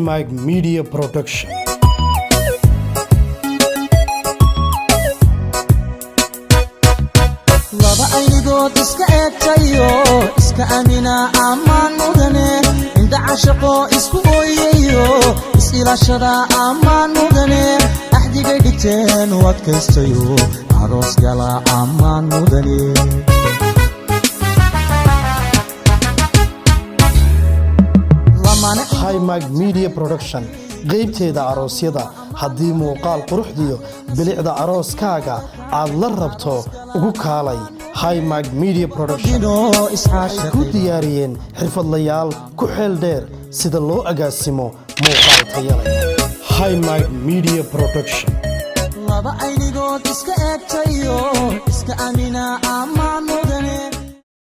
Highmark Media Production. Laba aynigood iska eegtayo, iska amina ammaan mudane. Indha cashaqo isku ooyayo, is-ilaashada ammaan mudane. Axdigay dhigteen u adkaystayo, aroos gala ammaan mudane. Lamane. Highmark Media Production qaybteeda aroosyada, haddii muuqaal quruxdiyo bilicda arooskaaga aad la rabto, ugu kaalay Highmark Media Production. Inoo iscaashaqay. Ku diyaariyeen xirfadlayaal ku xeel dheer sida loo agaasimo muuqaal tayo leh. Highmark Media Production. Laba aynigood iska eegtayo, iska amina.